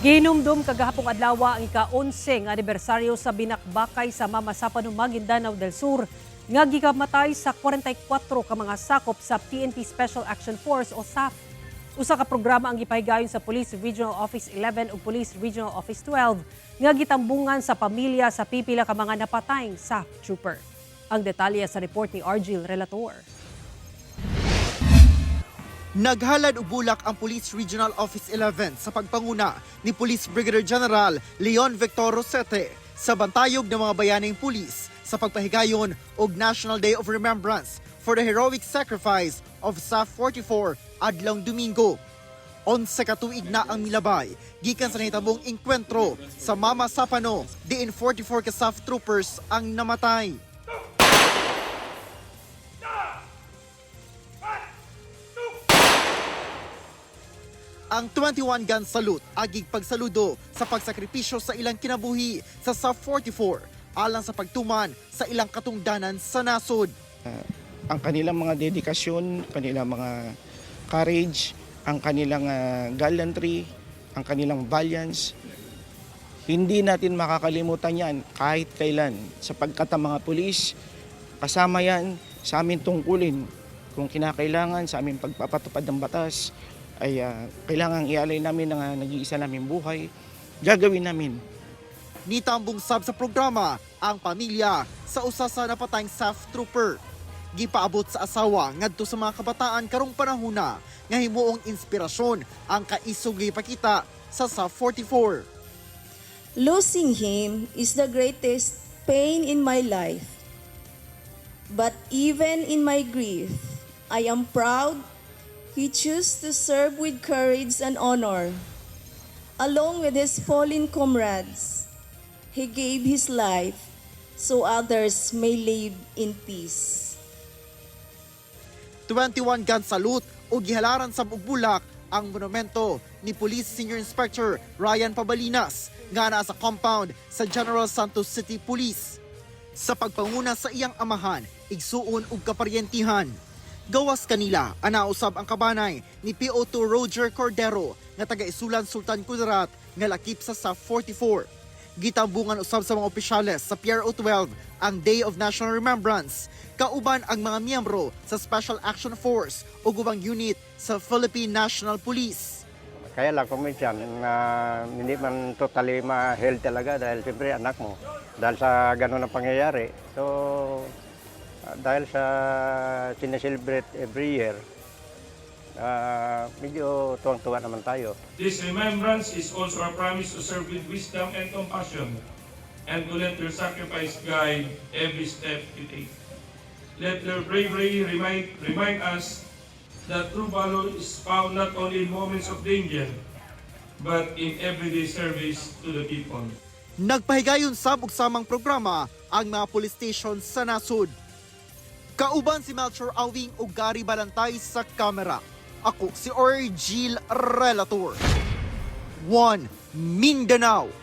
Gihinumdum kagahapong adlaw ang ika-11 nga anibersaryo sa binakbakay sa Mamasapano, Maguindanao del Sur nga gikamatay sa 44 ka mga sakop sa PNP Special Action Force o SAF. Usa ka programa ang gipahigayon sa Police Regional Office 11 ug Police Regional Office 12 nga gitambungan sa pamilya sa pipila ka mga napatayng SAF trooper. Ang detalye sa report ni Argil Relator. Naghalad og bulak ang Police Regional Office 11 sa pagpanguna ni Police Brigadier General Leon Victor Rosete sa bantayog ng mga bayaning pulis sa pagpahigayon og National Day of Remembrance for the heroic sacrifice of SAF 44 adlong Domingo. 11 ka tuig na ang milabay gikan sa nahitabong engkwentro sa Mamasapano, diin 44 ka SAF troopers ang namatay. Ang 21 gun salute agig pagsaludo sa pagsakripisyo sa ilang kinabuhi sa SAF 44 alang sa pagtuman sa ilang katungdanan sa nasod. Ang kanilang mga dedikasyon, kanilang mga courage, ang kanilang gallantry, ang kanilang valiance. Hindi natin makakalimutan yan kahit kailan sapagkat ang mga pulis, kasama yan sa aming tungkulin. Kung kinakailangan sa aming pagpapatupad ng batas, ay kailangang ialay namin ang nag-iisa naming buhay, gagawin namin. Nitambong sab sa programa ang pamilya sa usa sa napatayng SAF trooper. Gipaabot sa asawa ngadto sa mga kabataan karong panahona nga himuong inspirasyon ang kaisog gipakita sa SAF 44. Losing him is the greatest pain in my life. But even in my grief, I am proud he chose to serve with courage and honor. Along with his fallen comrades, he gave his life so others may live in peace. 21 gun salute o gihalaran sa bulak ang monumento ni Police Senior Inspector Ryan Pabalinas nga naa sa compound sa General Santos City Police. Sa pagpanguna sa iyang amahan, igsuon ug kaparyentihan. Gawas kanila, ana usab ang kabanay ni PO2 Roger Cordero nga taga Isulan, Sultan Kudarat nga lakip sa SAF 44. Gitambungan usab sa mga opisyales sa PRO 12 ang Day of National Remembrance, kauban ang mga miyembro sa Special Action Force ug ubang unit sa Philippine National Police. Kaya lang kung minsan na hindi man totally ma-healed talaga dahil siyempre anak mo. Dahil sa ganun ang pangyayari. So, dahil sa sineselebrate every year, medyo tuwang-tuwa naman tayo. This remembrance is also our promise to serve with wisdom and compassion and to let their sacrifice guide every step we take. Let their bravery remind us that true valor is found not only in moments of danger, but in everyday service to the people. Nagpahigayon sab og samang programa ang mga police station sa nasod. Kauban si Melchor Awing ug Gary Balantay sa kamera. Ako si Orgil Relator. 1 Mindanao.